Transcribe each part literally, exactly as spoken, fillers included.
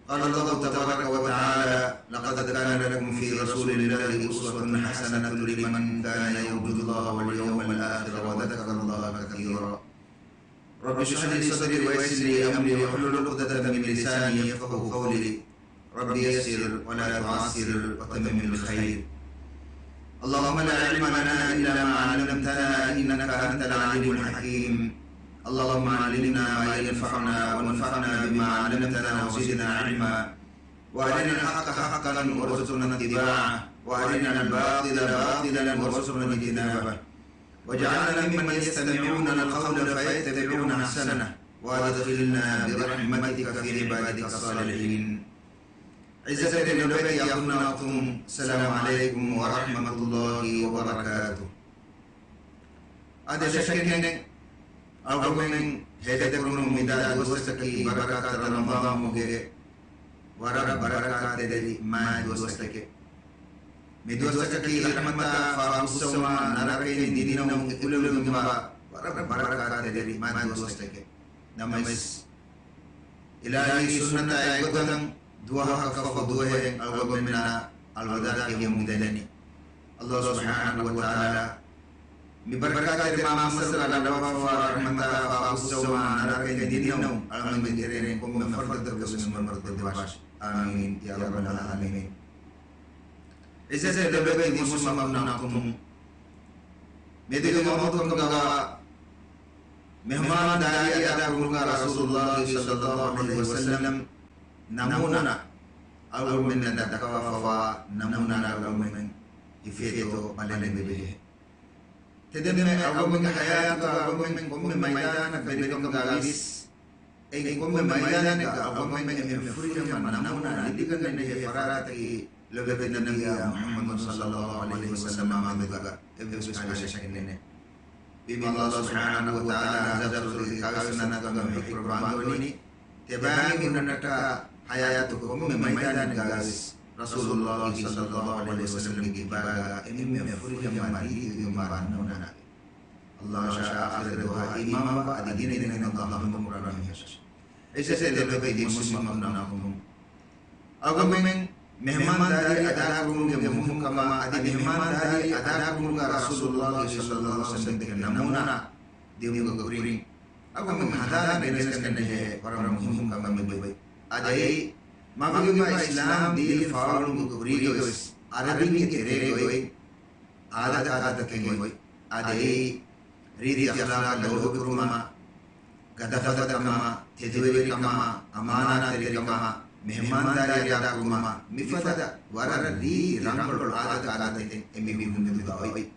قال الله تبارك وتعالى: لقد كان لكم في رسول الله أسوة حسنة لمن كان يرجو الله واليوم الآخر وذكر الله كثيرا. رب اشرح لي صدري ويسر لي أمري واحلل عقدة من لساني يفقهوا قولي. رب يسر ولا تعسر وتمم بالخير. اللهم لا علم لنا إلا ما علمتنا إنك أنت العليم الحكيم. اللهم علمنا ما ينفعنا وانفعنا بما علمتنا وزدنا علما. وأرنا الحق حقا وارزقنا اتباعه وأرنا الباطل باطلا وارزقنا اجتنابه. واجعلنا ممن يستمعون القول فيتبعون أحسنه وأدخلنا برحمتك في عبادك الصالحين. އިއްޒަތްތެރި ލޮބުވެތި އަޚުންނާ އުޚްތުން، އައްސަލާމު ޢަލައިކުމް ވަރަޙްމަތުﷲި ވަބަރަކާތުހު. އާދެ، ޝައްކެއްނެތް، އަޅުގަނޑުމެން ހޭދަކުރުމުން މިދާ ދުވަސްތަކީ ބަރަކާތްތެރި ރަމަޟާންމަހުގެ ވަރަށް ބަރަކާތްތެރި މާތް ދުވަސްތަކެއް. މި ދުވަސްތަކަކީ ރަޙްމަތާ ފާފަ ހުއްސަވުމާ ނަރަކައިން ދިންނެވުމުން އެކުލެވުމުގެ ވަރަށް ބަރަކާތްތެރި މާތް ދުވަސްތަކެއް. ނަމަވެސް، އިލާހީ ސުންނަތާ އެއްގޮތަށް ދުވަހަކަށްފަހު ދުވަހެއް އަޅުގަނޑުމެންނާ އަލްވަދާޢު ކިޔަމުން ދެނީ. ﷲ ސުބްޙާނަހޫ ވަތަޢާލާ މި ބަރަކާތްތެރި މާ މައްސަރުގަ ލައްވާފަވާ ރަޙްމަތާ ފާފަ ހުއްސަވުމާ ނަރަކައިން ދިންނެވުން އަޅުގަނޑުމެންގެ ތެރެއިން ކޮންމެ ފަރުދަކަށްވެސް މިންވަރު ދެއްވާށި. އާމީން ޔާ ރައްބަލް ޢާލަމީން. އިއްޒަތްތެރި ލޮބުވެތި މުސްލިމް އަޚުންނާ އުޚްތުން، މިއަދުގެ މައުޟޫޢު ކަމުގަ މެހުމާންދާރީ އަދާކުރުމުގަ ރަސޫލުﷲި ޞައްލަﷲު ޢަލައިހި ވަސައްލަމް ނަމޫނާ، އަޅުގަނޑުމެންނަށް ދައްކަވާފަވާ ނަމޫނާ އަޅުގަނޑުމެން ހިފޭތޯ ބަލަން ބެހޭ. ތެދެންމެ އަޅުގަނޑުމެންގެ ޙަޔާތުގަ އަޅުގަނޑުމެން ކޮންމެ މައިދާނަށް ބެލިކަމުގަ ވިޔަސް، އެ ކޮންމެ މައިދާނެއްގަ އަޅުގަނޑުމެން އެންމެ ފުރިހަމަ ނަމޫނާ ލިބިގަންނަންޖެހޭ ފަރާތަކީ ލޮބުވެތި ނަބިއްޔާ މުޙައްމަދު ޞައްލަﷲު ޢަލައިހި ވަސައްލަމާ މެދުގަ އެއްވެސް ކަހަލަ ޝައްކެއް ނެތް. ވީމާ ﷲ ސުބްޙާނަހޫ ވަތަޢާލާ ޢަޒާބު ސޫރަތުގަ ކިޔަވާފަވާ ސަނާތުގަ ވަޙީކުރައްވާ އަންގަވަނީ، ތިޔަބައިމީހުންނަށްޓަކާ ޙަޔާތު ކޮންމެ މައިދާނެއްގަވެސް ރަސޫލުﷲ ޞައްލަﷲު ޢަލައިހި ވަސައްލަމްގެ ކިބާގަ އެންމެ ފުރިހަމަ ރީތިވެގެންވާ ނަމޫނާ. ﷲ އަށާ އާޚިރަތް ދުވަހާ އީމާންވާ އަދި ގިނަ ގިނައިން ﷲ ހަމަ ކުރާނީ. އިއްޒަތްތެރި ލޮބުވެތި މުސްލިމް އަޚުންނާ އުޚްތުން، އަޅުގަނޑުމެން މެހުމާންދާރީ އަދާކުރުމުގެ މުހިންމުކަމާ އަދި މެހުމާންދާރީ އަދާކުރުމުގަ ރަސޫލުﷲ ޞައްލަﷲު ޢަލައިހި ވަސައްލަމްގެ ނަމޫނާ ދިއުމުގެ ކުރިން އަޅުގަނޑުމެން ހަނދާނަށް ގެނެސްގަންނަންޖެހޭ ވަރަށް މުހިންމު ކަމެއް މިއޮތް. އާދެ، މަގުގެ އިސްލާމް ދީން ފާޅުވުމުގެ ކުރީގަވެސް ޢަރަބިންގެ ތެރޭގަ އޮތް އާދަކާދަތަކެއް އޮތް. އާދެ، ރީތި އަޚްލާޤަށް ލޯބިކުރުމާ، ގަދަފަދަކަމާ، ތެދުވެރިކަމާ، އަމާނާތްތެރިކަމާ، މެހުމާންދާރީ އަދާކުރުމާ، މިފަދަ ވަރަށް ރީތި ރަނގަޅު އާދަކާދަތެއް އެ މި މީހުން މެދުގަ އޮތް.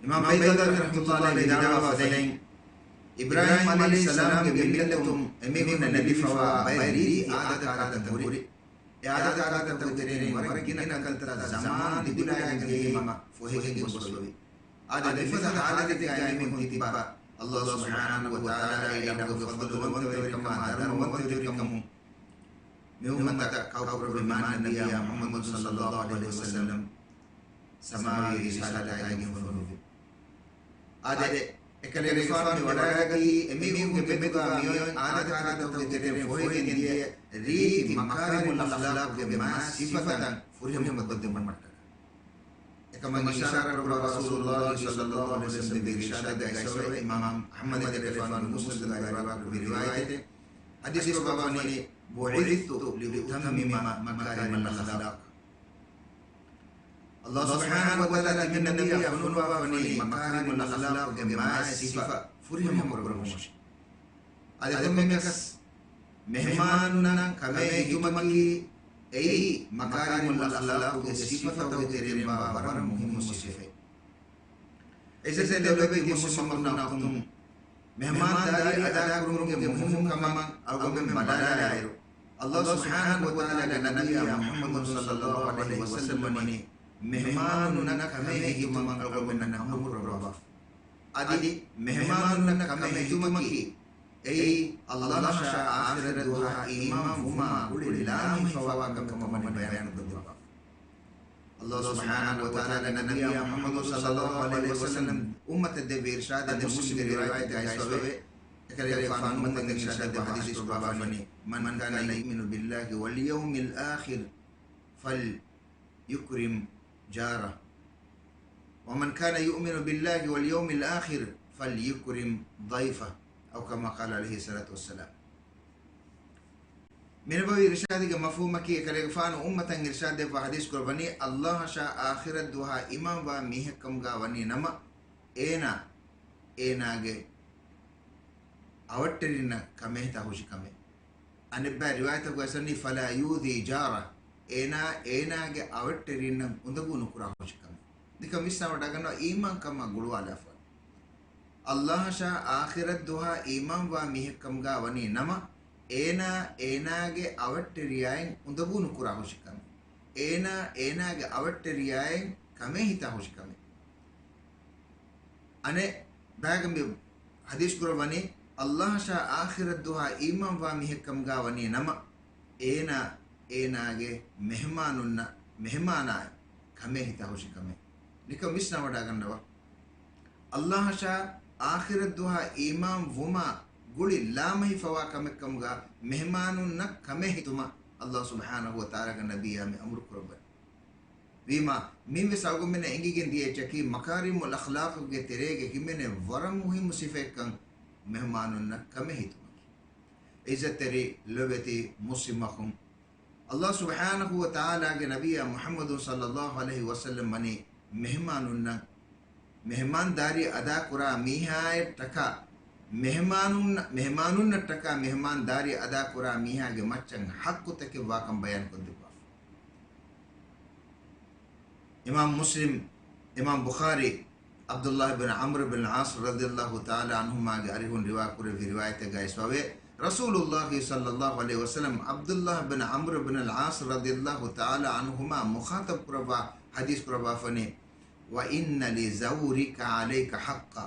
އިމާމް ބައިދަވީ ރަޙްމަތުﷲ ޢަލައިހި ވިދާޅުވާ ފަދައިން، އިބްރާހީމް ޢަލައިހިއްސަލާމްގެ މިއްލަތުން އެމީހުންނަށް ލިބިފަވާ ބައެއް ރީތި އާދަކާދަތައް ހުރި. އެ އާދަކާދަތަކުގެ ތެރެއިން ވަރަށް ގިނަ ކަންތައް ޒަމާން ލިބިލާގެން ދިޔައީމަ ފޮހެގެން ގޮސްފަވި. އާދެ، މިފަދަ ޙާލަތެއްގައި އެމީހުން ތިއްބާ، ﷲ ސުބްޙާނަހޫ ވަތަޢާލާގެ އިލާހުގެ ފަޟްލުވަންތަވެރިކަމާ ދަރުމަވަންތަވެރިކަމުން މި އުއްމަތަށް ކައުކުރެއްވި މާތް ނަބިއްޔާ މުޙައްމަދު ޞައްލަﷲު ޢަލައިހި ވަސައްލަމް ސަމާވީ ރިސާލާތާއި ގެންފުނުއްވި. އާދެ، އެކަލޭގެފާނު މި ވަޑައިގަތީ އެމީހުންގެ މެދުގަ މިއޮތް އާދަކާދަތަކުގެ ތެރެއިން ފޮހެގެން ދިޔަ ރީތި މަކާރިމުލް އަޚްލާޤުގެ މާތް ސިފަތައް ފުރިހަމަކޮށްދިނުމަށްޓަކައި. އެކަމަށް އިޝާރާތްކުރައްވާ ރަސޫލުﷲ ޞައްލަﷲު ޢަލައިހި ވަސައްލަމްގެ އިރުޝާދެއްގައި އައިސްފަވޭ، އިމާމް އަޙްމަދުގެ ރިވާޔަތް ކުރެއްވި ރިވާޔަތެއް. ޙަދީޘް ކުރައްވާފަވަނީ، بُعِثْتُ لِأُتَمِّمَ مَكَارِمَ الْأَخْلَاقِ. ﷲ ސުބްޙާނަހޫ ވަތަޢާލާ ތިމަން ނަބިއްޔާ ފޮނުއްވާފަވަނީ މަކާރިމުލް އަޚްލާޤުގެ މާތް ސިފަ ފުރިހަމަ ކުރެއްވުމަށް. އަދި އެކަމަކަސް މެހެމާނުންނަށް ކަމޭ ހިތުމަކީ އެއީ މަކާރިމުލް އަޚްލާޤުގެ ސިފަތަކުގެ ތެރެއިންވާ ވަރަށް މުހިއްމު ސިފައެއް. އިއްޒަތްތެރި ލޮބުވެތި މުސްލިމް އަޚުންނާ އުޚްތުން، މެހެމާންދާރީ އަދާކުރުމުގެ މުހިއްމުކަމަށް އަޅުގަނޑުމެން ބަލާލާއިރު، ﷲ ސުބްޙާނަހޫ ވަތަޢާލާގެ ނަބިއްޔާ މުޙައްމަދު ޞައްލަﷲު ޢަލައިހި ވަސައްލަމް ވަނީ މެހެމާނުންނަށް ކަމޭ ހިތުމަށް އަޅުގަނޑުމެންނަށް އަމުރު ކުރައްވާފަ. އަދި މެހެމާނުންނަށް ކަމޭ ހިތުމަކީ އެއީ ﷲ އަށާ އާޚިރަތް ދުވަހާ އީމާން ވުމާ ގުޅި ލާމެހިފަވާ ކަމެއް ކަމަށް ވަނީ ބަޔާން ކޮށްދެއްވާފަ. ﷲ ސުބްޙާނަހޫ ވަތަޢާލާގެ ނަބިއްޔާ މުޙައްމަދު ޞައްލަﷲު ޢަލައިހި ވަސައްލަމް އުއްމަތަށް ދެއްވި އިރުޝާދެއް މުސްލިމްގެ ރިވާޔަތެއްގައި އައިސްފަވޭ. އެކަލޭގެފާނު އުއްމަތަށް އިރްޝާދު ދެއްވާ ޙަދީޘް ކުރައްވާފަ ވަނީ، "من كان يؤمن بالله واليوم الآخر فليكرم جاره، ومن كان يؤمن بالله واليوم الآخر فليكرم ضيفه." أو كما قال عليه الصلاة والسلام. މިނަބަވީ އިރްޝާދުގެ މަފްހޫމަކީ، އެކަލޭގެފާނު އުއްމަތަށް އިރްޝާދު ދެއްވާ ޙަދީޘް ކުރައްވަނީ، އައްލާހަށާ އާޚިރަތް ދުވަހާ އީމާންވާ މީހެއްކަމުގާ ވަނީ ނަމަ، އޭނާ، އޭނާގެ އަވަށްޓެރިންނަށް ކަމޭހިތާ ހުށި ކަމެއް. އަނެއްބައި ރިވާޔަތަކު އައިސްވަނީ، "فلا يؤذي جاره"، އޭނާ، އޭނާގެ އަވަށްޓެރިންނަށް އުނދަގޫ ނުކުރާ ހުށި ކަމެއް. ނިކަން ވިސްނާވަޑައިގަންނަވާ އީމާންކަމާ ގުޅުވާލާފަ. އައްލާހަށާ އާޚިރަތް ދުވަހާ އީމާންވާ މީހެއްކަމުގާ ވަނީ ނަމަ، އޭނާ، އޭނާގެ އަވަށްޓެރިޔާއިން އުނދަގޫ ނުކުރާ ހުށި ކަމެއް. އޭނާ، އޭނާގެ އަވަށްޓެރިޔާއިން ކަމޭހިތާ ހުށި ކަމެއް. އަނެއް ބަޔަކަށް މި ޙަދީޘް ކުރައްވަނީ، އައްލާހަށާ އާޚިރަތް ދުވަހާ އީމާންވާ މީހެއްކަމުގާ ވަނީ ނަމަ، އޭނާ، އޭނާގެ މެހެމާނުންނަށް، މެހެމާނާއި ކަމޭހިތާ ހުށި ކަމެއް. ނިކަން ވިސްނާވަޑައިގަންނަވާ. އައްލާހަށާ އާޚިރަތް ދުވަހާ އީމާން ވުމާ ގުޅި ލާމަހިފަވާ ކަމެއްކަމުގާ މެހެމާނުންނަށް ކަމޭހިތުމަށް އައްލާހު ސުބްޙާނަހު ވަ ތަޢާލާގެ ނަބިއްޔާ މި އަމުރު ކުރައްވަނީ. ވީމާ، މިންވެސް އަޅުގަނޑުމެންނަށް އެނގިގެން ދިޔަ އެއްޗަކީ، މަކާރިމުލް އަޚްލާޤުގެ ތެރޭގަ ހިމެނޭ ވަރަށް މުހިއްމު ސިފައެއްކަން، މެހެމާނުންނަށް ކަމެއް ހިތުމަކީ. ޢިއްޒަތްތެރި ލޮބެތި މުސްލިމް އަޚުން، އައްލާހު ސުބްޙާނަހު ވަ ތަޢާލާގެ ނަބިއްޔާ މުޙައްމަދު ޞައްލައްލާހު ޢަލައިހި ވަސައްލަމް ވަނީ މެހެމާނުންނަށް، މެހެމާންދާރީ އަދާކުރާ މީހާއަށްޓަކާ، މެހެމާނުން-، މެހެމާނުންނަށްޓަކާ މެހެމާންދާރީ އަދާކުރާ މީހާގެ މައްޗަށް ޙައްޤުތަކެއް ވާކަން ބަޔާންކޮށްދެއްވާފަ. އިމާމް މުސްލިމް، އިމާމް ބުޚާރީ، ޢަބްދުﷲ ބިން ޢަމްރު ބިން ޢާޞް ރަޟިޔަﷲ ތަޢާލާ ޢަންހުމާގެ އަރިހުން ރިވާ ކުރެއްވި ރިވާޔަތެއްގައި އައިސްފަވޭ، ރަސޫލުﷲ ޞައްލައްލާހު ޢަލައިހި ވަސައްލަމް ޢަބްދުﷲ ބިން ޢަމްރު ބިން ޢާޞް ރަޟިޔަﷲ ތަޢާލާ ޢަންހުމާ މުޚާޠަބު ކުރައްވާ ޙަދީޘް ކުރައްވާފަނީ، "وإن لزورك عليك حقا."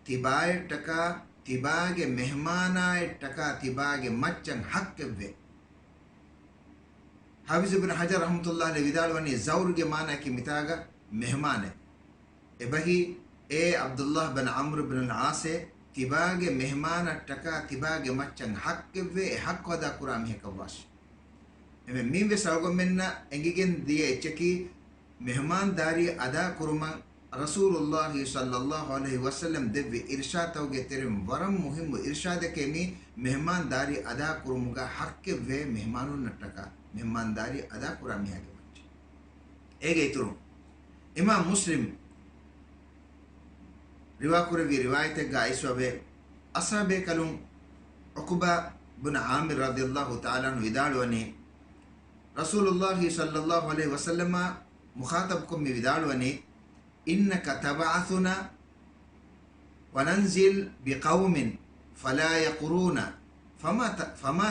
ތިބާއަށްޓަކާ، ތިބާގެ މެހެމާނާއަށްޓަކާ، ތިބާގެ މައްޗަށް ޙައްޤެއްވޭ. ޙާފިޡު އިބްނު ޙަޖަރު ރަޙްމަތުﷲ ޢަލައިހި ވިދާޅުވަނީ، ޒައުރުގެ މާނައަކީ މިތާގަ މެހެމާނެއް. އެބަހީ، އޭ ޢަބްދުﷲ ބިން ޢަމްރު ބިން ޢާޞޭ، ތިބާގެ މެހެމާނަށްޓަކާ ތިބާގެ މައްޗަށް ޙައްޤެއްވޭ، އެ ޙައްޤު އަދާކުރާ މީހަކަށްވާށި. އެމެ މިންވެސް އަޅުގަނޑުމެންނަށް އެނގިގެން ދިޔަ އެއްޗަކީ، މެހެމާންދާރީ އަދާކުރުމަށް ރަސޫލުﷲ ޞައްލައްލާހު ޢަލައިހި ވަސައްލަމް ދެއްވި އިރްޝާދުތަކުގެ ތެރެއިން ވަރަށް މުހިއްމު އިރްޝާދެކޭ މީ، މެހެމާންދާރީ އަދާކުރުމުގަ ޙައްޤެއްވޭ މެހެމާނުންނަށްޓަކާ، މެހެމާންދާރީ އަދާކުރާ މީހާގެ މައްޗަށް. އޭގެ އިތުރުން، އިމާމް މުސްލިމް ރިވާކުރެއްވި ރިވާޔަތެއްގަ އައިސްފަވޭ، އަޞްޙާބޭކަލުން ޢުޤުބާ ބުން ޢާމިރު ރަޟިޔަﷲ ތަޢާލާ ޢަންހު ވިދާޅުވަނީ، ރަސޫލުﷲ ޞައްލައްލާހު ޢަލައިހި ވަސައްލަމާ މުޚާޠަބުކޮށް މި ވިދާޅުވަނީ، "إنك تبعثنا وننزل بقوم فلا يقرون، فما ت-، فما،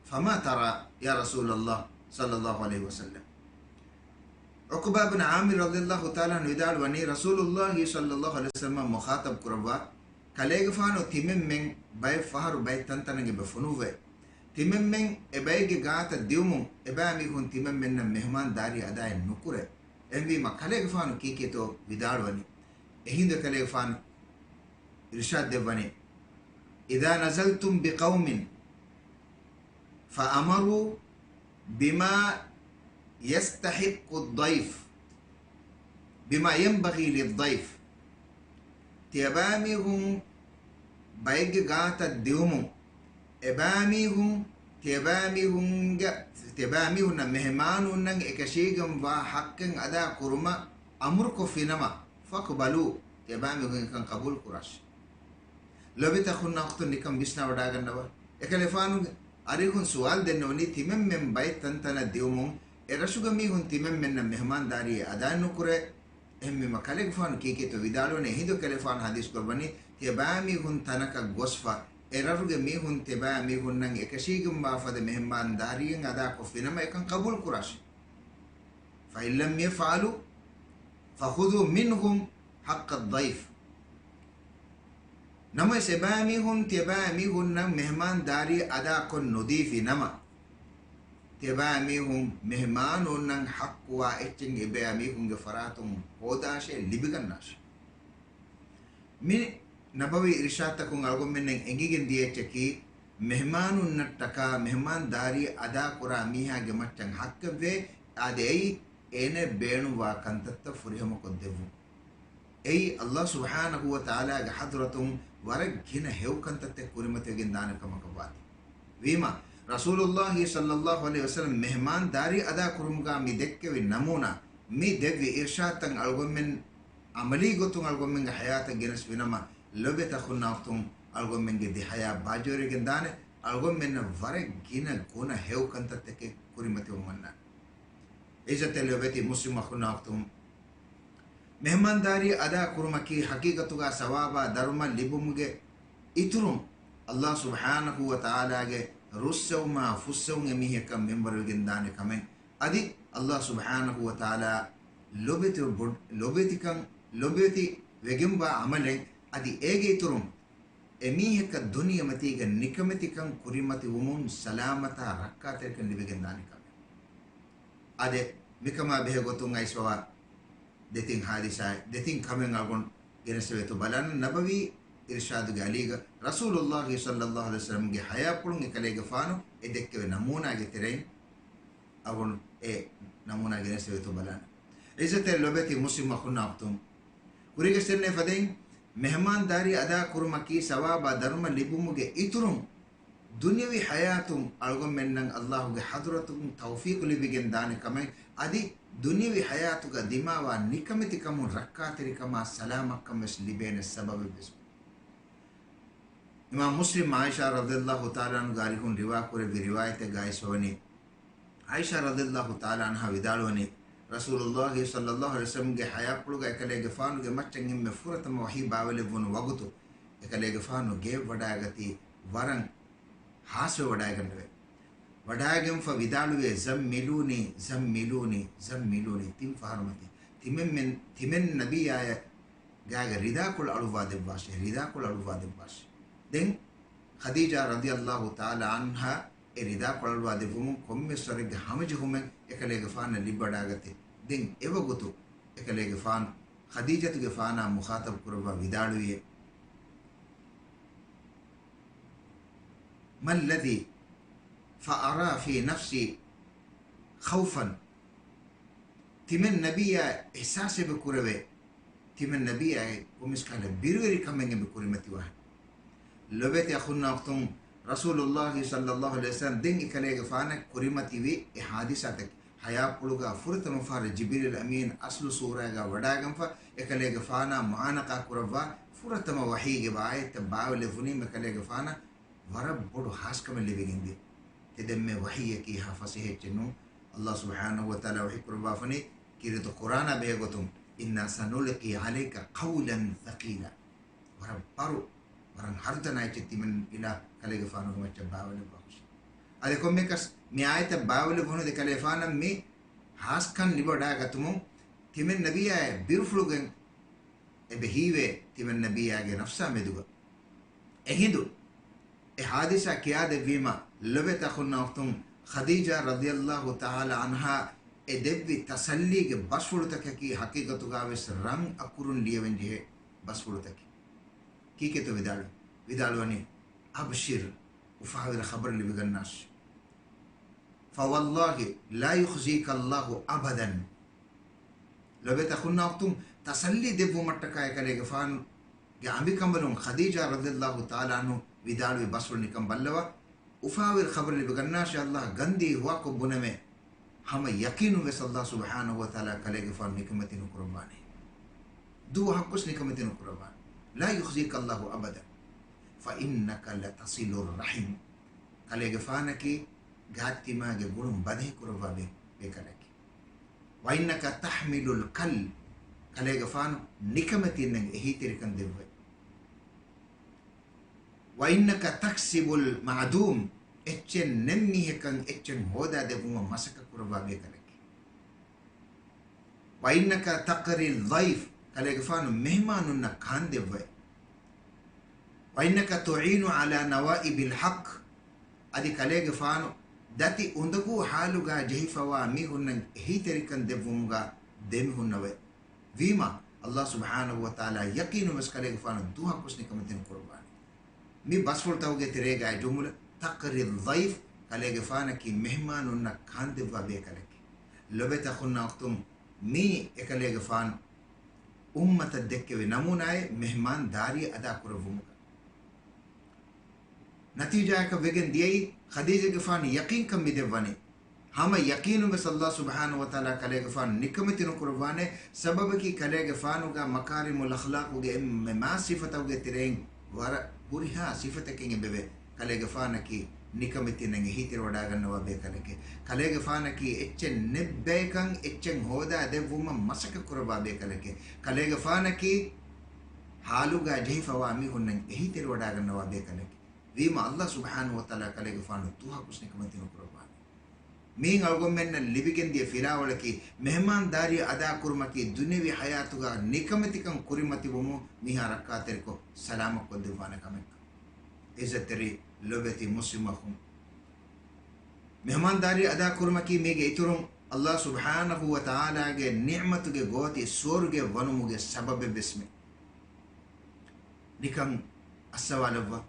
فما ترى يا رسول الله؟" صلى الله عليه وسلم. ޢުޤުބާ ބިން ޢާމިރު ރަޟިޔަﷲ ތަޢާލާ ޢަންހު ވިދާޅުވަނީ، ރަސޫލުﷲ ޞައްލައްލާހު ޢަލައިހި ވަސައްލަމަށް މުޚާޠަބު ކުރައްވާ، ކަލޭގެފާނު ތިމެންމެން ބައެއް ފަހަރު ބައެއް ތަންތަނަށް އެބަ ފޮނުއްވޭ. ތިމެންމެން އެބައެއްގެ ގާތަށް ދިއުމުން އެބައިމީހުން ތިމެންމެންނަށް މެހެމާންދާރީ އަދާއެއް ނުކުރޭ. އެހެންވީމަ ކަލޭގެފާނު ކީކޭތޯ ވިދާޅުވަނީ. އެހިނދު ކަލޭގެފާނު އިރްޝާދު ދެއްވަނީ، "إذا نزلتم بقوم فأمروا بما يستحق الضيف، بما ينبغي للضيف." ތިޔަބައިމީހުން ބައެއްގެ ގާތަށް ދިއުމުން، އެބައިމީހުން ތިޔަބައިމީހުންގެ، ތިޔަބައިމީހުންނަށް މެހެމާނުންނަށް އެކަށީގެންވާ ޙައްޤެއް އަދާ ކުރުމަށް އަމުރުކޮށްފިނަމަ، فاقبلوا، ތިޔަބައިމީހުން އެކަން ޤަބޫލު ކުރާށި. ލޮބުވެތި އަޚުންނާ އުޚްތުން، ނިކަން ވިސްނާވަޑައިގަންނަވާ. އެކަލޭގެފާނުގެ އަރިހުން ސުވާލު ދެންނެވުނީ، ތިމެންމެން ބައެއް ތަންތަނަށް ދިއުމުން، އެ ރަށުގެ މީހުން ތިމެންމެންނަށް މެހެމާންދާރީ އަދާ ނުކުރޭ. އެހެންވީމަ ކަލޭގެފާނު ކީކޭތޯ ވިދާޅުވަނީ، އެހިނދު ކަލޭގެފާނު ޙަދީޘް ކުރައްވަނީ، ތިޔަބައިމީހުން ތަނަކަށް ގޮސްފަ، އެ ރަށުގެ މީހުން ތިޔަބައިމީހުންނަށް އެކަށީގެންވާ ފަދަ މެހެމާންދާރީއެއް އަދާކޮށްފިނަމަ އެކަން ޤަބޫލު ކުރާށި. فإن لم يفعلوا فخذوا منهم حق الضيف. ނަމަވެސް އެބައިމީހުން ތިޔަބައިމީހުންނަށް މެހެމާންދާރީ އަދާކޮށް ނުދީފި ނަމަ، ތިޔަބައިމީހުން މެހެމާނުންނަށް ޙައްޤުވާ އެއްޗެއް އެބައިމީހުންގެ ފަރާތުން ހޯދާށޭ، ލިބިގަންނާށޭ. މި ނަބަވީ އިރުޝާދުތަކުން އަޅުގަނޑުމެންނަށް އެނގިގެން ދިޔައެއްޗަކީ، މެހްމާނުންނަށްޓަކާ މެހްމާންދާރީ އަދާކުރާ މީހާގެ މައްޗަށް ޙައްޤެއްވޭ، އާދެ، އެއީ އޭނައަށް ބޭނުންވާ ކަންތައްތައް ފުރިހަމަކޮށްދެއްވުން. އެއީ ﷲ ސުބްޙާނަހޫ ވަތަޢާލާގެ ޙަޟްރަތުން ވަރަށް ގިނަ ހެޔޮ ކަންތައްތައް ކުރިމަތިވެގެންދާނެ ކަމަކަށްވާތީ. ވީމާ، ރަސޫލުﷲ ޞައްލަﷲ ޢަލައިހި ވަސައްލަމް މެހްމާންދާރީ އަދާކުރުމުގާ މި ދެއްކެވި ނަމޫނާ، މި ދެއްވި އިރުޝާދުތައް އަޅުގަނޑުމެން ޢަމަލީ ގޮތުން އަޅުގަނޑުމެންގެ ޙަޔާތަށް ގެނެސް ވިނަމަ، ލޮބެތި އަޚުންނާ އުޚްތުން، އަޅުގަނޑުމެންގެ ދި ޙަޔާ ބާއްޖަވެރިވެގެންދާނެ، އަޅުގަނޑުމެންނަށް ވަރަށް ގިނަ ގުނަ ހެޔޮ ކަންތައްތަކެއް ކުރިމަތިވަމުން ވަންނާނެ. ޢިއްޒަތްތެރި ލޮބެތި މުސްލިމް އަޚުންނާ އުޚްތުން، މެހްމާންދާރީ އަދާ ކުރުމަކީ ޙަޤީޤަތުގާ ސަވާބާ ދަރުމަ ލިބުމުގެ އިތުރުން، ﷲ ސުބްޙާނަހޫ ވަތަޢާލާގެ ރުއްސެވުމާ ފުއްސެވުން އެމީހަކަށް މިންވަރުވެގެންދާނެ ކަމެއް. އަދި ﷲ ސުބްޙާނަހޫ ވަތަޢާލާ ލޮބެތި ބޮޑް-، ލޮބެތިކަން، ލޮބެތި ވެގެންވާ ޢަމަލެއް. އަދި އޭގެ އިތުރުން، އެމީހަކަށް ދުނިޔެމަތީގަ ނިކަމެތިކަން ކުރިމަތިވުމުން ސަލާމަތާ ރައްކާތެރިކަން ލިބިގެންދާނެ ކަމެއް. އާދެ، މިކަމާ ބެހޭ ގޮތުން އައިސްފަވާ ދެތިން ޙާދިސާއެއް، ދެތިން ކަމެއް އަޅުގަނޑު ގެނެސްދެވޭތޯ ބަލާނަން. ނަބަވީ އިރުޝާދުގެ އަލީގަ ރަސޫލުﷲ ޞައްލަﷲ ޢަލައިހި ވަސައްލަމްގެ ޙަޔާތްޕުޅުން އެކަލޭގެފާނު އެ ދެއްކެވި ނަމޫނާގެ ތެރެއިން އަޅުގަނޑު އެ ނަމޫނާ ގެނެސްދެވޭތޯ ބަލާނަން. ޢިއްޒަތްތެރި ލޮބެތި މުސްލިމް އަޚުންނާ އުޚްތުން، ކުރީގެ ސެންނޭ ފަދައިން މެހްމާންދާރީ އަދާ ކުރުމަކީ ސަވާބާ ދަރުމަ ލިބުމުގެ އިތުރުން، ދުނިޔަވީ ޙަޔާތުން އަޅުގަނޑުމެންނަށް ﷲގެ ޙަޟްރަތުން ތައުފީޤު ލިބިގެން ދާނެ ކަމެއް، އަދި ދުނިޔަވީ ޙަޔާތުގަ ދިމާވާ ނިކަމެތިކަމުން ރައްކާތެރިކަމާ ސަލާމަތްކަން ވެސް ލިބޭނެ ސަބަބެއް ވެސް. އިމާމް މުސްލިމް ޢާއިޝާ ރަޟިޔަﷲ ތަޢާލާ ޢަންހާގެ އަރިހުން ރިވާ ކުރެއްވި ރިވާޔަތެއްގައި އައިސްފަވަނީ، ޢާއިޝާ ރަޟިޔަﷲ ތަޢާލާ ޢަންހާ ވިދާޅުވަނީ، ރަސޫލުﷲ ޞައްލަﷲ ޢަލައިހި ވަސައްލަމްގެ ޙަޔާތްޕުޅުގަ އެކަލޭގެފާނުގެ މައްޗަށް އެންމެ ފުރަތަމަ ވަޙީ ބާވަލެއްވުނު ވަގުތު، އެކަލޭގެފާނު ގެޔަށް ވަޑައިގަތީ ވަރަށް ހާސްވެ ވަޑައިގަންނަވައި. ވަޑައިގެންފަ ވިދާޅުވޭ، "ޒައްމިލޫނީ، ޒައްމިލޫނީ، ޒައްމިލޫނީ." ތިން ފަހަރު މަތި. ތިމެން މެން، ތިމެން ނަބިއްޔާއަށް ގާގެ ރިދާކޮޅު އަޅުއްވާ ދެއްވާށޭ، ރިދާކޮޅު އަޅުއްވާ ދެއްވާށޭ. ދެން ޚަދީޖާ ރަޟިޔަﷲ ތަޢާލާ ޢަންހާ އެ ރިދާކޮޅު އަޅުއްވާ ދެއްވުމުން ކޮންމެސް ވަރެއްގެ ހަމަޖެހުމެއް އެކަލޭގެފާނަށް ލިބިވަޑައިގަތޭ. ދެން އެވަގުތު އެކަލޭގެފާނު ޚަދީޖަތުގެފާނާ މުޚާޠަބު ކުރައްވާ ވިދާޅުވިއޭ، "ما الذي فأرى في نفسي خوفا." ތިމެން ނަބިއްޔާ އިޙްސާސް އެބަ ކުރެވޭ، ތިމެން ނަބިއްޔާ ކޮންމެސް ކަހަލަ ބިރުވެރިކަމެއް އެބަ ކުރިމަތިވާހެން. ލޮބެތި އަޚުންނާ އުޚްތުން، ރަސޫލުﷲ ޞައްލަﷲ ޢަލައިހި ވަސައްލަމް ދެން އެކަލޭގެފާނަށް ކުރިމަތިވި އެ ޙާދިސާތަކީ، ޙަޔާތްޕުޅުގަ ފުރަތަމަ ފަހަރު ޖިބްރީލް އަމީން އަޞްލު ޞޫރާގަ ވަޑައިގެންފަ، އެކަލޭގެފާނާ މުޢާނަޤާ ކުރައްވާ ފުރަތަމަ ވަޙީގެ އާޔަތްތައް ބާވަލެއްވުނީމަ އެކަލޭގެފާނަށް ވަރަށް ބޮޑު ހާސްކަމެއް ލިބިގެންދިޔަ. ތެދެންމެ ވަޙީއަކީ ހާ ފަސޭހައެއްޗެއް ނޫން. ﷲ ސުބްޙާނަހޫ ވަތަޢާލާ ވަޙީ ކުރައްވާފަނީ، ކީރިތި ޤުރްއާނާ ބެހޭ ގޮތުން، "إنا سنلقي عليك قولا ثقيلا." ވަރަށް ބަރު، ވަރަށް ހަރުދަނާ އެއްޗެއް ތިމެން އިލާ ކަލޭގެފާނުގެ މައްޗަށް ބާވަލެއްވާހުށި. އަދި ކޮންމެއަކަސް މި އާޔަތަށް ބާވަލެއްވުނު ދެ ކަލޭފާނަށް މި ހާސްކަން ލިބިވަޑައިގަތުމުން ތިމެން ނަބިއްޔާއެއް ބިރުފުޅުގެން އެބަ ހީވޭ ތިމެން ނަބިއްޔާގެ ނަފްސާ މެދުގަ. އެހިނދު އެ ހާދިސާ ކިޔާދެއްވީމަ، ލޮބެތި އަޚުންނާ އުޚްތުން، ޚަދީޖާ ރަޟިޔަﷲ ތަޢާލާ ޢަންހާ އެ ދެއްވި ތަސައްލީގެ ބަސްފުޅުތަކަކީ ޙަޤީޤަތުގަވެސް ރަން އަކުރުން ލިޔެވެން ޖެހޭ ބަސްފުޅުތަކެއް. ކީކޭތޯ ވިދާޅުވި؟ ވިދާޅުވަނީ، "أبشر، އުފާވެރި ޚަބަރު ލިބިގަންނާށި. فوالله لا يخزيك الله أبدا." ލޮބެތި އަޚުންނާ އުޚްތުން، ތަސައްލީ ދެއްވުމަށްޓަކާ އެކަލޭގެފާނުގެ އަނބިކަނބަލުން ޚަދީޖާ ރަޟިޔަﷲ ތަޢާލާ ޢަންހާ ވިދާޅުވި ބަސްފުޅު ނިކަން ބައްލަވާ، އުފާވެރި ޚަބަރު ލިބިގަންނާށޭ، ﷲ ގަންދީ ހުވާކޮށް ބުނަމޭ، ހަމަ ޔަޤީނުން ވެސް ﷲ ސުބްޙާނަހޫ ވަތަޢާލާ ކަލޭގެފާނު ނިކަމެތި ނުކުރައްވާނެ. ދުވަހަކުވެސް ނިކަމެތި ނުކުރައްވާނެ. لا يخزيك الله أبدا. فإنك لتصل الرحم. ކަލޭގެފާނަކީ ގާތްތިމާގެ ގުޅުން ބަދަހި ކުރައްވާ ބޭ-، ބޭކަލަކީ. وإنك تحمل الكل، ކަލޭގެފާނު ނިކަމެތީންނަށް އެހީތެރިކަން ދެއްވައި. وإنك تكسب المعدوم، އެއްޗެއް ނެތް މީހަކަށް އެއްޗެއް ހޯދާ ދެއްވުމަށް މަސައްކަތް ކުރައްވާ ބޭކަލަކީ. وإنك تقري الضيف، ކަލޭގެފާނު މެހެމާނުންނަށް ކާންދެއްވައި. وإنك تعين على نوائب الحق، އަދި ކަލޭގެފާނު ދަތި އުނދަގޫ ޙާލުގާ ޖެހިފަވާ މީހުންނަށް އެހީތެރިކަން ދެއްވުމުގާ ދެމިހުންނަވައި. ވީމާ، ﷲ ސުބްޙާނަހޫ ވަތަޢާލާ ޔަޤީނުން ވެސް ކަލޭގެފާނު ދުވަހަކުވެސް ނިކަމެތި ނުކުރައްވާނެ. މި ބަސްފުޅުތަކުގެ ތެރޭގައި ޖުމުލަ، تقري الضيف، ކަލޭގެފާނަކީ މެހްމާނުންނަށް ކާންދެއްވާ ބޭކަލެކޭ. ލޮބެތި އަޚުންނާ އުޚްތުން، މީ އެކަލޭގެފާނު އުއްމަތަށް ދެއްކެވި ނަމޫނާއެއް މެހްމާންދާރީ އަދާކުރެއްވުމުގަ. ނަތީޖާއަކަށް ވެގެން ދިޔައީ، ޚަދީޖާގެފާނު ޔަޤީންކަން މި ދެއްވަނީ. ހަމަ ޔަޤީނުން ވެސް ﷲ ސުބްޙާނަހޫ ވަތަޢާލާ ކަލޭގެފާނު ނިކަމެތި ނުކުރައްވާނެ. ސަބަބަކީ، ކަލޭގެފާނުގަ މަކާރިމުލް އަޚްލާޤުގެ އެންމެ މާ ސިފަތަކުގެ ތެރެއިން ވަރަށް ހުރިހާ ސިފަތަކެއް އެބަވޭ. ކަލޭގެފާނަކީ ނިކަމެތިންނަށް އެހީތެރިވަޑާގަންނަވާ ބޭކަލެކޭ. ކަލޭގެފާނަކީ އެއްޗެއް ނެތް ބަޔަކަށް އެއްޗެއް ހޯދާ ދެއްވުމަށް މަސައްކަތް ކުރައްވާ ބޭކަލެކޭ. ކަލޭގެފާނަކީ ހާލުގަ ޖެހިފަވާ މީހުންނަށް އެހީތެރިވަޑާގަންނަވާ ބޭކަލެކޭ. ވީމަ ﷲ ސުބްޙާނަހޫ ވަތަޢާލާ ކަލޭގެފާނު ދުވަހަކުވެސް ނިކަމެތި ނުކުރައްވާނެ. މިއިން އަޅުގަނޑުމެންނަށް ލިބިގެންދިޔަ ފިލާވަޅަކީ، މެހްމާންދާރީ އަދާކުރުމަކީ ދުނިޔަވީ ޙަޔާތުގަ ނިކަމެތިކަން ކުރިމަތިވުމުން މީހާ ރައްކާތެރިކޮށް ސަލާމަތްކޮށްދެއްވާނެ ކަމެއް. ޢިއްޒަތްތެރި ލޮބެތި މުސްލިމް އަޚުން، މެހްމާންދާރީ އަދާކުރުމަކީ މީގެ އިތުރުން ﷲ ސުބްޙާނަހޫ ވަތަޢާލާގެ ނިޢުމަތުގެ ގޯތި ސުވަރުގެ ވަނުމުގެ ސަބަބެއްވެސްމެ. ނިކަން އައްސަވާލައްވާ.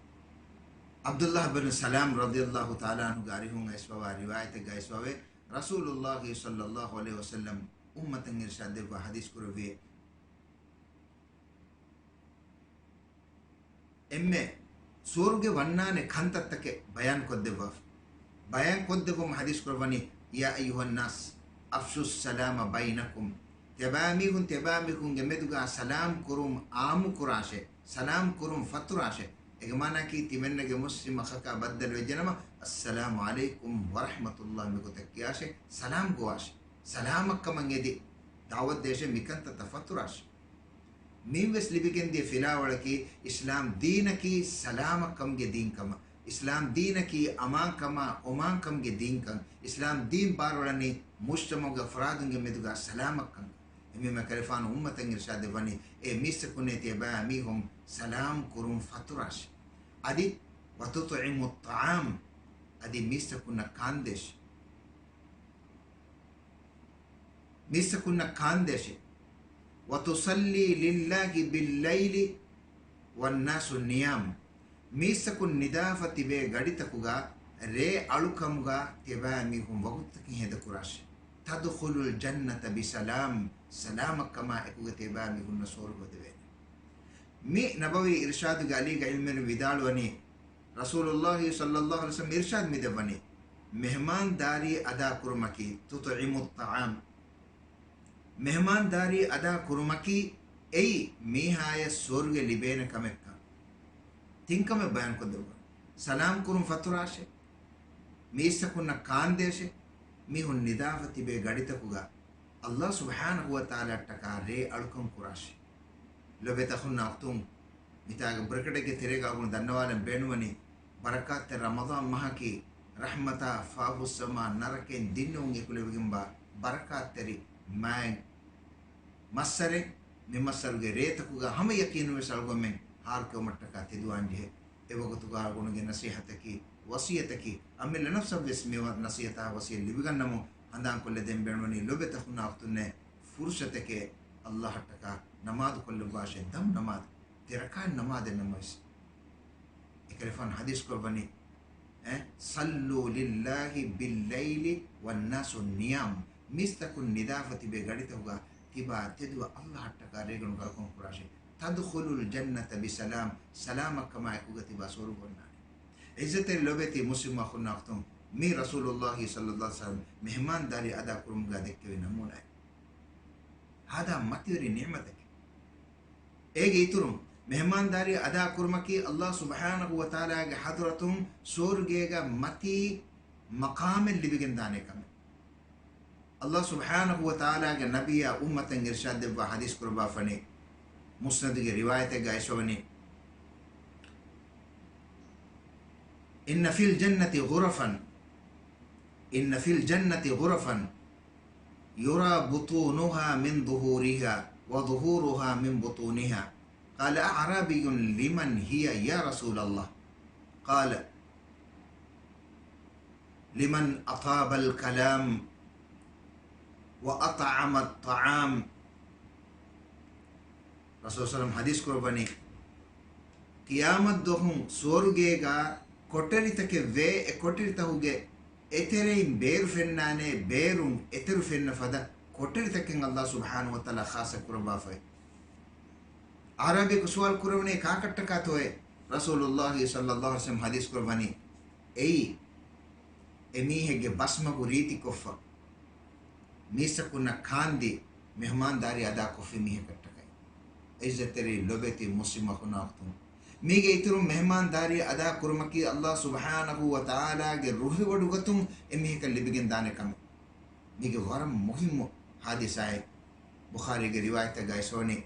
ޢަބްދުﷲ ބިން ސަލާމް ރަޟިޔަﷲ ތަޢާލާ ޢަންހުގެ އަރިހުން އައިސްފަވާ ރިވާޔަތެއްގައި އައިސްފަވޭ، ރަސޫލުﷲ ޞައްލަﷲ ޢަލައިހި ވަސައްލަމް އުއްމަތަށް އިރުޝާދު ދެއްވާ ޙަދީޘް ކުރެއްވިއޭ، އެންމެ ސުވަރުގެ ވަންނާނެ ކަންތައްތަކެއް ބަޔާން ކޮށްދެއްވާފަ. ބަޔާން ކޮށްދެއްވުމަށް ޙަދީޘް ކުރައްވަނީ، يا أيها الناس أفشوا السلام بينكم. ތިޔަބައިމީހުން ތިޔަބައިމީހުންގެ މެދުގަ ސަލާމް ކުރުން ޢާއްމު ކުރާށޭ، ސަލާމް ކުރުން ފަތުރާށޭ. އޭގެ މާނައަކީ ތިމަންނަގެ މުސްލިމް އަޚަކާ ބައްދަލު ވެއްޖެނަމަ، السلام عليكم ورحمة الله މިގޮތަށް ކިޔާށޭ، ސަލާމް ގޮވާށޭ. ސަލާމަށްކަމަށް އެދި ދަޢުވަތު ދޭށޭ، މިކަންތައްތައް ފަތުރާށޭ. މިއިން ވެސް ލިބިގެންދިޔަ ފިލާވަޅަކީ، އިސްލާމް ދީނަކީ ސަލާމަތްކަމުގެ ދީންކަމަށް، އިސްލާމް ދީނަކީ އަމާންކަމާ އޮމާންކަމުގެ ދީންކަން، އިސްލާމް ދީން ބާރުއަޅަނީ މުޖްތަމަޢުގެ އަފްރާދުންގެ މެދުގަ ސަލާމަތްކަން. އެހެންވީމަ ކަލޭގެފާނު އުއްމަތަށް އިރުޝާދު ދެއްވަނީ، އޭ މީސްތަކުންނޭ ތިޔަބައިމީހުން ސަލާމް ކުރުން ފަތުރާށޭ. އަދި، وتطعموا الطعام، އަދި މީސްތަކުންނަށް ކާންދޭށޭ. މީސްތަކުންނަށް ކާންދޭށޭ. وتصلوا لله بالليل والناس نيام. މީސްތަކުން ނިދާފަ ތިބޭ ގަޑިތަކުގަ ރޭ އަޅުކަމުގަ ތިޔަބައިމީހުން ވަގުތުތަކެއް ހޭދަކުރާށޭ. تدخلوا الجنة بسلام، ސަލާމަތްކަމާ އެކުގަ ތިޔަބައިމީހުންނަށް ސުވަރުގެ އުދެވޭނެ. މި ނަބަވީ އިރުޝާދުގެ އަލީގަ ޢިލްމުވެރިން ވިދާޅުވަނީ، ރަސޫލުﷲ ޞައްލަﷲ ޢަލައިހި ވަސައްލަމް އިރުޝާދު މި ދެއްވަނީ، މެހްމާންދާރީ އަދާ ކުރުމަކީ، تطعموا الطعام، މެހްމާންދާރީ އަދާ ކުރުމަކީ އެއީ މީހާޔަށް ސުވަރުގެ ލިބޭނެ ކަމެއްކަން. ތިން ކަމެއް ބަޔާންކޮށްދެއްވާ. ސަލާމް ކުރުން ފަތުރާށޭ. މީސްތަކުންނަށް ކާންދޭށޭ. މީހުން ނިދާފަ ތިބޭ ގަޑިތަކުގަ ﷲ ސުބްޙާނަހޫ ވަތަޢާލާއަށްޓަކާ ރޭ އަޅުކަން ކުރާށޭ. ލޮބެތި އަޚުންނާ އުޚްތުން، މިތާގެ ބްރެކެޓެއްގެ ތެރޭގަ އަޅުގަނޑު ދަންނަވާލަން ބޭނުންވަނީ، ބަރަކާތްތެރި ރަމަޟާން މަހަކީ، ރަޙްމަތާ ފާފަ ފުއްސަވަމާ ނަރަކައިން ދިންނެވުން އެކުލެވިގެންވާ ބަރަކާތްތެރި މާތް މައްސަރެއް. މި މައްސަރުގެ ރޭތަކުގަ ހަމަ ޔަޤީނުން ވެސް އަޅުގަނޑުމެން ހާރުކެއުމަށްޓަކާ ތެދުވާން ޖެހޭ. އެވަގުތުގަ އަޅުގަނޑުގެ ނަޞޭޙަތަކީ، ވަޞިއްޔަތަކީ، އަމިއްލަ ނަފްސަށްވެސް މި ނަޞޭޙަތާ ވަޞިއްޔަތް ލިބިގަންނަމުން ހަނދާންކޮށްލަދޭން ބޭނުންވަނީ، ލޮބެތި އަޚުންނާ އުޚްތުންނޭ، ފުރުޞަތެކޭ ﷲއަށްޓަކާ ނަމާދު ކޮށްލައްވާށޭ، ދަމް ނަމާދު، ދެ ރަކާތް ނަމާދެއް ނަމަވެސް. އެކަލޭގެފާނު ޙަދީޘްކޮށްވަނީ، އެ، صلوا لله بالليل والناس نيام. މީސްތަކުން ނިދާފަ ތިބޭ ގަޑިތަކުގަ ތިބާ ތެދުވެ ﷲއަށްޓަކާ ރޭގަނޑު އަޅުކަން ކުރާށޭ. تدخلوا الجنة بسلام، ސަލާމަތްކަމާ އެކުގަ ތިބާ ސުވަރުގެ އޮންނާނެ. ޢިއްޒަތްތެރި ލޮބެތި މުސްލިމް އަޚުންނާ އުޚްތުން، މީ ރަސޫލުﷲ ޞައްލަﷲ ޢަލައިހި ވަސައްލަމް މެހްމާންދާރީ އަދާ ކުރުމުގަ ދެއްކެވި ނަމޫނާއެއް. ހާދާ މަތިވެރި ނިޢުމަތެކޭ. އޭގެ އިތުރުން، މެހްމާންދާރީ އަދާ ކުރުމަކީ ﷲ ސުބްޙާނަހޫ ވަތަޢާލާގެ ޙަޟްރަތުން ސުވަރުގޭގަ މަތީ މަޤާމެއް ލިބިގެންދާނެ ކަމެއް. ﷲ ސުބްޙާނަހޫ ވަތަޢާލާގެ ނަބިއްޔާ އުއްމަތަށް އިރުޝާދު ދެއްވާ ޙަދީޘް ކުރައްވާފަނީ، މުސްނަދުގެ ރިވާޔަތެއްގައި އައިސްފަވަނީ، إن في الجنة غرفا، إن في الجنة غرفا يرى بطونها من ظهورها وظهورها من بطونها. قال أعرابي: لمن هي يا رسول الله؟ قال: لمن أطاب الكلام وأطعم الطعام ރަސޫލު ސަލަމް ޙަދީޘް ކުރައްވަނީ، ޤިޔާމަތް ދުވަހު ސުވަރުގޭގަ ކޮޓަރިތަކެއް ވޭ، އެ ކޮޓަރިތަކުގެ އެތެރެއިން ބޭރު ފެންނާނެ، ބޭރުން އެތެރު ފެންނަ ފަދަ ކޮޓަރިތަކެއް ﷲ ސުބްޙާނަހޫ ވަތަޢާލާ ޚާއްޞަ ކުރައްވާފައި. އަޢްރާބިއަކު ސުވާލު ކުރެވުނީ ކާކަށްޓަކާތޯއޭ؟ ރަސޫލުﷲ ޞައްލަﷲ ޢަލައިހި ވަސައްލަމް ޙަދީޘް ކުރައްވަނީ، އެއީ އެމީހެއްގެ ބަސްމަގު ރީތިކޮށްފަ، މީސްތަކުންނަށް ކާންދީ، މެހުމާންދާރީ އަދާކޮށްފި މީހަކަށްޓަކައި. ޢިއްޒަތްތެރި ލޮބެތި މުސްލިމް އަޚުންނާ އުޚްތުން، މީގެ އިތުރުން މެހުމާންދާރީ އަދާ ކުރުމަކީ ﷲ ސުބްޙާނަހޫ ވަތަޢާލާގެ ރުހިވޮޑުގަތުން އެމީހަކަށް ލިބިގެންދާނެ ކަމެއް. މީގެ ވަރަށް މުހިއްމު ޙާދިސާއެއް. ބުޚާރީގެ ރިވާޔަތަށް ގައިސްވަނީ،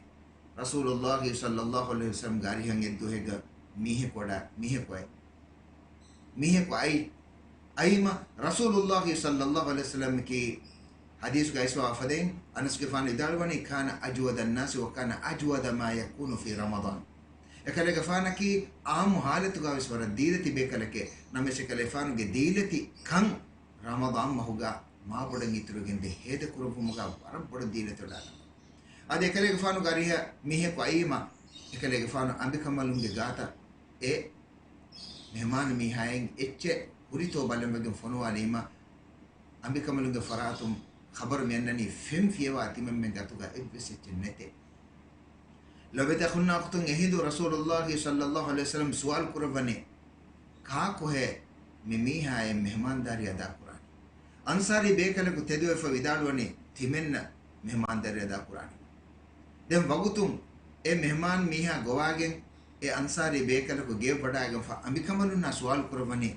ރަސޫލުﷲ ޞައްލަﷲ ޢަލައިހި ވަސައްލަމްގެ އަރިހަށް އެއްދުވަހެއްގަ މީހަކު ވަޑާ، މީހަކު އައި، މީހަކު އައި، އައީމަ ރަސޫލުﷲ ޞައްލަﷲ ޢަލައިހި ވަސައްލަމް ކީ ޙަދީޘް ގައިސްވާ ފަދައިން އަނަސްގެފާނު ވިދާޅުވަނީ، كان أجود الناس وكان أجود ما يكون في رمضان. އެކަލޭގެފާނަކީ އާއްމު ޙާލަތުގަ ވެސް ވަރަށް ދީލަތި ބޭކަލެކޭ. ނަމަވެސް އެކަލޭގެފާނުގެ ދީލަތި ކަން ރަމަޟާން މަހުގަ މާބޮޑަށް އިތުރުވެގެންދޭ ހޭދަކުރެއްވުމުގަ ވަރަށް ބޮޑަށް ދީލަތިވެވަޑައިގަންނަވާ. އަދި އެކަލޭގެފާނުގެ އަރިހަށް މީހަކު އައީމަ، އެކަލޭގެފާނު އަނބިކަނބަލުންގެ ގާތަށް އެ މެހުމާނު މީހާއިން އެއްޗެއް ހުރިތޯ ބަލަންވެގެން ފޮނުވާލީމަ، އަނބިކަނބަލުންގެ ފަރާތުން ޚަބަރު މިއަންނަނީ ފެން ފިޔަވާ ތިމަންމެންގެ އަތުގަ އެއްވެސް އެއްޗެއް ނެތޭ. ލޮބެތި އަޚުންނާ އުޚްތުން، އެހިނދު ރަސޫލުﷲ ޞައްލަﷲ ޢަލައިހި ވަސައްލަމް ސުވާލު ކުރައްވަނީ، ކާކުހޭ މި މީހާއޭ މެހުމާންދާރީ އަދާކުރާނީ؟ އަންޞާރީ ބޭކަލަކު ތެދުވެފަ ވިދާޅުވަނީ، ތިމެންނަށް މެހުމާންދާރީ އަދާކުރާނީ. ދެން ވަގުތުން އެ މެހުމާން މީހާ ގޮވާގެން އެ އަންޞާރީ ބޭކަލަކު ގެޔަށް ވަޑާގެންފަ އަނބިކަނބަލުންނާ ސުވާލު ކުރައްވަނީ،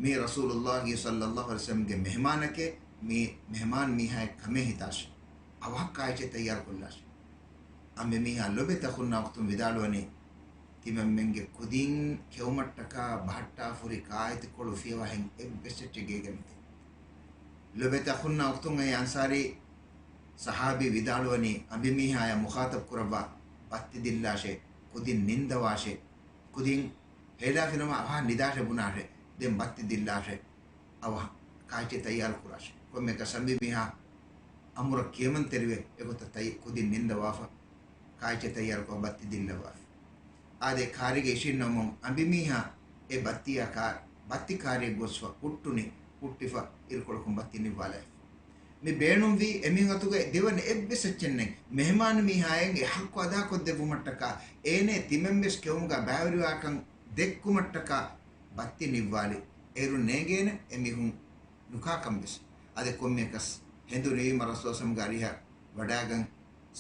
މީ ރަސޫލުﷲ ޞައްލަﷲ ޢަލައިހި ވަސައްލަމްގެ މެހުމާނެކޭ، މީ މެހުމާން މީހާއެއް ކަމޭ ހިތާށޭ. އަވަހަށް ކާއެއްޗެއް ތައްޔާރުކޮށްލާށޭ. އަނބިމީހާ ލޮބެތި އަޚުންނާ އުޚްތުން ވިދާޅުވަނީ، ތިމަންމެންގެ ކުދިން ކެއުމަށްޓަކާ ބަހައްޓާފުރި ކާއެތިކޮޅު ފިޔަވާހެން އެއްވެސް އެއްޗެއް ގޭގަ ނެތޭ. ލޮބެތި އަޚުންނާ އުޚްތުން، އެ އަންޞާރީ ޞަޙާބީ ވިދާޅުވަނީ، އަނބިމީހާޔާ މުޚާޠަބް ކުރައްވާ، ބައްތި ދިއްލާށޭ، ކުދިން ނިންދަވާށޭ، ކުދިން ހޭލާފިނަމަ އަވަހަށް ނިދާށޭ ބުނާށޭ، ދެން ބައްތި ދިއްލާށޭ، އަވަހަށް ކާއެއްޗެއް ތައްޔާރު ކުރާށޭ. ކޮންމެއަކަސް އަނބިމީހާ އަމުރަށް ކިޔަމަންތެރިވެ، އެގޮތަށް ތައް-، ކުދިން ނިންދަވާފަ، ކާއެއްޗެއް ތައްޔާރުކޮށް ބައްތި ދިއްލަވާފި. އާދެ، ކާރީގަ އިށީންނަމުން އަނބިމީހާ އެ ބައްތިއާ ކާ-، ބައްތި ކާރިއަށް ގޮސްފަ ހުއްޓުނި، ހުއްޓިފަ އިރުކޮޅަކުން ބައްތި ނިއްވާލައިފަ. މި ބޭނުންވީ އެމީހުން އަތުގައި ދެވަނަ އެއްވެސް އެއްޗެއް ނެތް. މެހުމާނު މީހާއަށް އެ ޙައްޤު އަދާކޮށްދެއްވުމަށްޓަކާ، އޭނަ ތިމަންވެސް ކެއުމުގަ ބައިވެރިވާކަން ދެއްކުމަށްޓަކާ ބައްތި ނިއްވާލި. އޭރުން ނޭނގޭނެ އެމީހުން ނުކާކަން ވެސް. އަދި ކޮންމެއަކަސް ހެނދުނުވީމަ ރަސޫލު ސަމްގެ އަރިހަށް ވަޑާގަން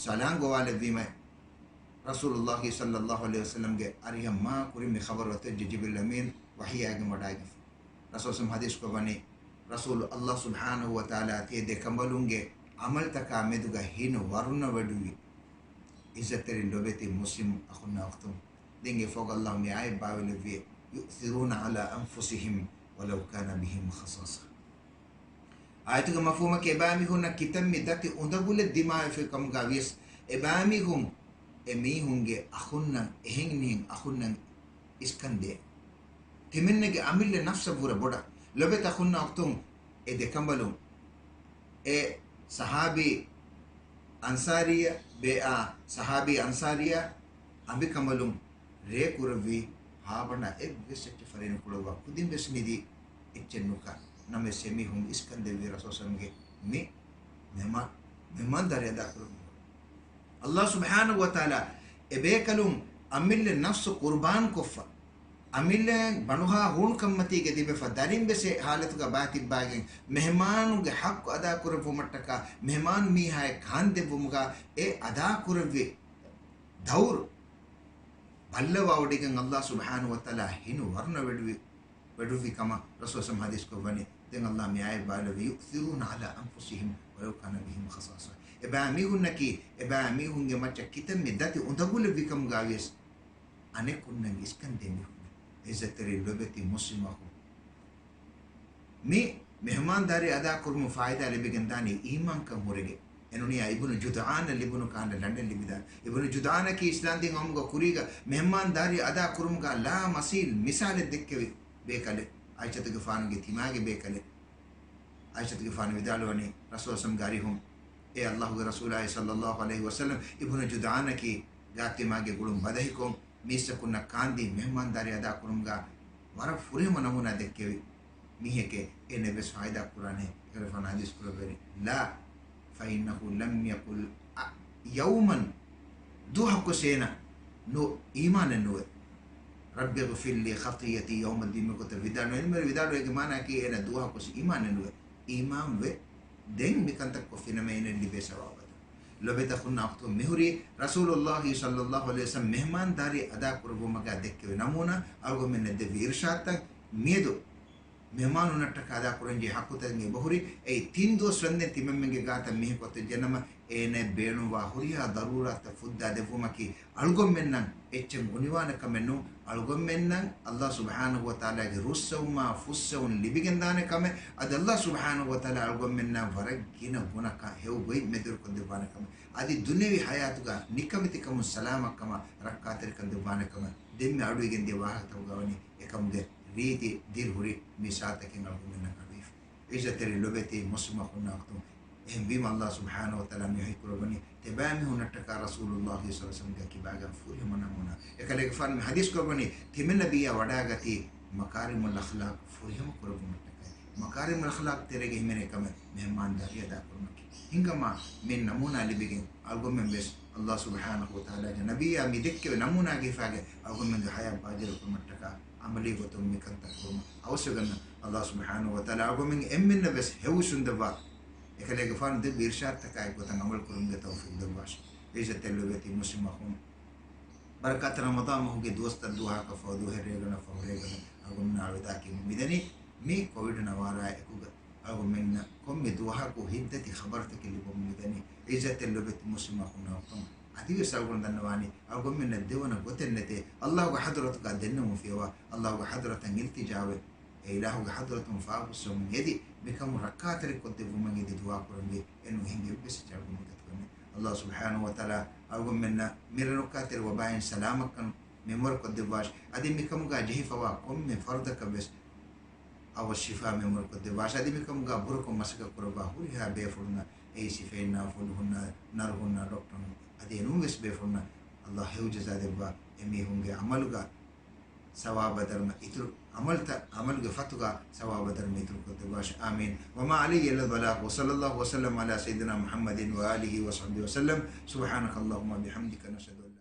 ސަލާން ގޮވާލެއްވީމަ، ރަސޫލުﷲ ޞައްލަﷲ ޢަލައިހި ވަސައްލަމްގެ އަރިހަށް މާ ކުރިން މި ޚަބަރު އޮތެއްޖެ ޖިބްރީލް އަމީން ވަޙީއާގެން ވަޑާގެންފަ. ރަސޫލު ސަމް ޙަދީޘް ކޮށްވަނީ، ރަސޫލު ﷲ ސުބްޙާނަހޫ ވަތަޢާލާ ތިޔަ ދެކަނބަލުންގެ ޢަމަލްތަކާ މެދުގަ ހިނު ވަރުނަވެޑުވި. ޢިއްޒަތްތެރި ލޮބެތި މުސްލިމް އަޚުންނާ އުޚްތުން، ދެން އެފަހުގަ ﷲ މި އާޔަތް ބާވައިލެއްވިއޭ، يؤثرون على أنفسهم ولو كان بهم خصاصة. އާޔަތުގެ މަފްހޫމަކީ އެބައިމީހުންނަށް ކިތަންމެ ދަތި އުނދަގުލެއް ދިމާވެފި ކަމުގަ ވިޔަސް، އެބައިމީހުން އެމީހުންގެ އަޚުންނަށް އެހެން މިހެން އަޚުންނަށް އިސްކަންދޭ. ތިމެންނެގެ އަމިއްލަ ނަފްސަށް ވުރެ ބޮޑަށް. ލޮބެތި އަޚުންނާ އުޚްތުން، އެ ދެކަނބަލުން، އެ ޞަޙާބީ އަންޞާރީއަށް ބޭއާ، ޞަޙާބީ އަންޞާރީއަށް އަނބިކަނބަލުން ރޭ ކުރެއްވީ، ހާބަނޑާ އެއްވެސް އެއްޗެއް ފަރިނު ކުޅައްވާ ކުދިން ވެސް ނިދި އެއްޗެއް ނުކާ. ނަމަވެސް އެމީހުން އިސްކަން ދެއްވީ ރަސޫލު ސަމްގެ މި މެހުމާ-، މެހުމާންދާރީ އަދާ ކުރުމުގަ. ﷲ ސުބްޙާނަހޫ ވަތަޢާލާ އެބޭކަލުން އަމިއްލަ ނަފްސު ޤުރުބާން ކޮށްފަ، އަމިއްލައަށް ބަނޑުހާ ހޫނުކަންމަތީގަ ތިބެފަ، ދަރިން ވެސް އެ ޙާލަތުގަ ބާތިއްބާގެން، މެހުމާނުންގެ ޙައްޤު އަދާ ކުރެއްވުމަށްޓަކާ، މެހުމާނު މީހާއަށް ކާން ދެއްވުމުގަ އެ އަދާ ކުރެއްވި ދައުރު ބައްލަވާވޮޑިގެން ﷲ ސުބްޙާނަހޫ ވަތަޢާލާ ހިނު ވަރުނަވެޑުވި، ވެޑުއްވި ކަމަށް ރަސޫލު ސަމް ޙަދީޘް ކޮށްވަނީ. ދެން ﷲ މި އާޔަތް ބާވައިލެއްވި، يؤثرون على أنفسهم ولو كان بهم خصاصة. އެބައިމީހުންނަކީ، އެބައިމީހުންގެ މައްޗަށް ކިތަންމެ ދަތި އުނދަގުލެއްވި ކަމުގަ ވިޔަސް، އަނެކުންނަށް އިސްކަން ދޭ މީހުންނަށް. ޢިއްޒަތްތެރި ލޮބެތި މުސްލިމް އަޚުން. މި މެހުމާންދާރީ އަދާ ކުރުމުން ފާއިދާ ލިބިގެން ދާނީ އީމާންކަން ހުރެގެން. އެނޫނީ އިބްނު ޖުދުޢާނަށް ލިބުނު ކާން ލަނޑެއް ލިބިދާނެ. އިބްނު ޖުދުޢާނަކީ އިސްލާމްދީން އައުމުގަ ކުރީގަ މެހުމާންދާރީ އަދާ ކުރުމުގަ ލާމަސީލް މިސާލެއް ދެއްކެވި ބޭކަލެއް. ޢާއިޝަތުގެފާނުގެ ތިމާގެ ބޭކަލެއް. ޢާއިޝަތުގެފާނު ވިދާޅުވަނީ، ރަސޫލު ސަމްގެ އަރިހުން، އޭ ﷲގެ ރަސޫލާއޭ ޞައްލަﷲ ޢަލައިހި ވަސައްލަމް، އިބްނު ޖުދުޢާނަކީ ގާތްތިމާގެ ގުޅުން ބަދަހިކޮށް، މީސްތަކުންނަށް ކާންދީ މެހްމާންދާރީ އަދާކުރުމުގަ ވަރަށް ފުރިހަމަ ނަމޫނާ ދެއްކެވި މީހެކޭ. އޭނަ ވެސް ފާއިދާ ކުރާނެ. އެކަލޭގެފާނު ޙަދީޘް ކުރައްވަނީ، لا، فإنه لم يقل يوما، ދުވަހަކުވެސް އޭނަ ނު، އީމާނެއް ނުވޭ. رب اغفر لي خطيئتي يوم الدين މި ގޮތަށް ވިދާޅުވެ، އެންމެ ވިދާޅުވެގެ މާނައަކީ އޭނަ ދުވަހަކުވެސް އީމާނެއް ނުވޭ. އީމާން ވެ، ދެން މިކަންތައް ކޮށްފިނަމަ އޭނަ ލިބޭ ސަވާބަތައް. ލޮބެތަ ހުންނަ އަޚްތު މިހުރީ ރަސޫލުﷲ ޞައްލަﷲ ޢަލައިހި ވަސައްލަމް މެހްމާންދާރީ އަދާ ކުރެއްވުމަކާ ދެއްކެވި ނަމޫނާ، އަޅުގަނޑުމެންނަށް ދެއްވި އިރުޝާދުތައް، މިއަދު މެހްމާނުންނަށްޓަކާ އަދާ ކުރަންޖެހޭ ޙައްޤުތައް އެބަހުރި. އެއީ ތިން ދުވަސް ވަންދެން ތިމަންމެންގެ ގާތަށް މީހަކު އޮތަށް ޖެނަމަ، އޭނައަށް ބޭނުންވާ ހުރިހާ ޟަރޫރާތްތައް ފުއްދާ ދެއްވުމަކީ، އަޅުގަނޑުމެންނަށް އެއްޗެއް އުނިވާނެ ކަމެއް ނޫން. އަޅުގަނޑުމެންނަށް ﷲ ސުބްޙާނަހޫ ވަތަޢާލާގެ ރުއްސެވުމާ ފުއްސެވުން ލިބިގެންދާނެ ކަމެއް، އަދި ﷲ ސުބްޙާނަހޫ ވަތަޢާލާ އަޅުގަނޑުމެންނާ ވަރަށް ގިނަ ގުނަކަށް ހެޔޮ ގޮތް މެދުވެރިކޮށްދެއްވާނެ ކަމެއް، އަދި ދުނިޔަވީ ޙަޔާތުގަ ނިކަމެތިކަމުން ސަލާމަތްކަމަށް ރައްކާތެރިކަން ދެއްވާނެ ކަމަށް ދެންމެ އަޑުއިގެންދިޔަ ވާހަކަތަކުގަ ވަނީ އެކަމުގެ ރީތި ދިރިހުރި މި ސާތަކެއް އަޅުގަނޑުމެންނަށް އަޑުއިވި. ޢިއްޒަތްތެރި ލޮބެތި މުސްލިމް އަޚުންނާ އުޚްތުން، އެހެންވީމަ ﷲ ސުބްޙާނަހޫ ވަތަޢާލާ މި ވަޙީ ކުރައްވަނީ، ތިބާމީހުންނަށްޓަކާ ރަސޫލުﷲ ޞައްލަﷲ ޢަލައިހި ވަސައްލަމްގެ ކިބާގަ ފުރިހަމަ ނަމޫނާ. އެކަލޭގެފާނު މި ޙަދީޘް ކުރައްވަނީ، ތިމަންނަ ނަބިއްޔާ ވަޑާގަތީ މަކާރިމުލް އަޚްލާޤް ފުރިހަމަ ކުރެއްވުމަށްޓަކައި. މަކާރިމުލް އަޚްލާޤް ތެރޭގަ ހިމެނޭ ކަމެއް މެހެމާންދާރީ އަދާކުރުމަކީ. ހިނގަމާ މި ނަމޫނާ ލިބިގެން އަޅުގަނޑުމެން ވެސް ﷲ ސުބްޙާނަހޫ ވަތަޢާލާގެ ނަބިއްޔާ މި ދެއްކެވި ނަމޫނާގެ ހިފާގެ އަޅުގަނޑުމެންގެ ޙަޔާތް ބާޖަރުކުރުމަށްޓަކާ ޢަމަލީ ގޮތުން މިކަންތައް ކުރުމަށް އަވަސްވެގަންނަ. ﷲ ސުބްޙާނަހޫ ވަތަޢާލާ އަޅުގަނޑުމެން އެންމެންނަށް ވެސް ހެޔޮ ވިސްނުން ދެއްވާ. އެކަލޭގެފާނު ދެއްވި އިރުޝާދުތަކާއި ގޮތަށް ޢަމަލު ކުރުމުގެ ތައުފީޤު ދެއްވާށި. ޢިއްޒަތްތެރި ލޮބެތި މުސްލިމް އަޚުން، ބަރަކާތް ރަމަޟާން މަހުގެ ދުވަސްތައް ދުވަހަކަށް ފަހު ދުވަހެއް ރޭގަނޑަށް ފަހު ރޭގަނޑު އަޅުގަނޑުމެންނާ އަޅުވެދާކީ މިދަނީ މި ކޮވިޑު ނަވާރާ އެކުގަ އަޅުގަނޑުމެންނަށް ކޮންމެ ދުވަހަކު ހިތްދަތި ޚަބަރުތަކެއް ލިބުމުން މިދަނީ. ޢިއްޒަތްތެރި ލޮބެތި މުސްލިމް އަޚުންނާ އުޚްތުން، އަދިވެސް އަޅުގަނޑު ދަންނަވާނީ އަޅުގަނޑުމެންނަށް ދެވަނަ ގޮތެއް ނެތޭ. ﷲގެ ޙަޟްރަތުގަ ދެންނެވުން ފިޔަވާ، ﷲގެ ޙަޟްރަތަށް އިލްތިޖާވެ، އެ އިލާހުގެ ޙަޟްރަތުން ފާފަ ފުއްސަވަމުން އެދި، މިކަމުން ރައްކާތެރިކޮށްދެއްވުމަށް އެދި ދުޢާ ކުރަންވީ. އެނޫން ހިނގި އެއްވެސް އެއްޗެއް އަޅުގަނޑުމެން ގަތުކުރަނީ. ﷲ ސުބްޙާނަހޫ ވަތަޢާލާ އަޅުގަނޑުމެންނަށް މި ރަނުއްކާތެރި ވަބާއިން ސަލާމަތްކަން މި އުމުރަށް ކޮށްދެއްވާށި. އަދި މިކަމުގަ ޖެހިފަވާ ކޮންމެ ފަރުދަކަށް ވެސް އަވަސް ޝިފާ މި އުމުރަށް ކޮށްދެއްވާށި. އަދި މިކަމުގަ ބުރަކޮށް މަސައްކަތް ކުރައްވާ ހުރިހާ ބޭފުޅުންނަށް، އެއީ ސިފައިންނާ، ފުލުހުންނާ، ނަރުހުންނާ، ޑޮކްޓަރުން، އަދި އެނޫންވެސް ބޭފުޅުންނަށް ﷲ ހެޔޮ ޖަޒާ ދެއްވާ، އެމީހުންގެ ޢަމަލުގަ ސަވާބަށް ދަރުމަ އިތުރު، ޢަމަލުތައް، ޢަމަލުގެ ފަތުގަ ސަވާބަށް ދަރުމަ އިތުރު ކޮށްދެއްވާށި. އާމީން. وما علينا إلا البلاغ، وصلى الله وسلم على سيدنا محمد وآله وصحبه وسلم. سبحانك اللهم وبحمدك، نشهد أن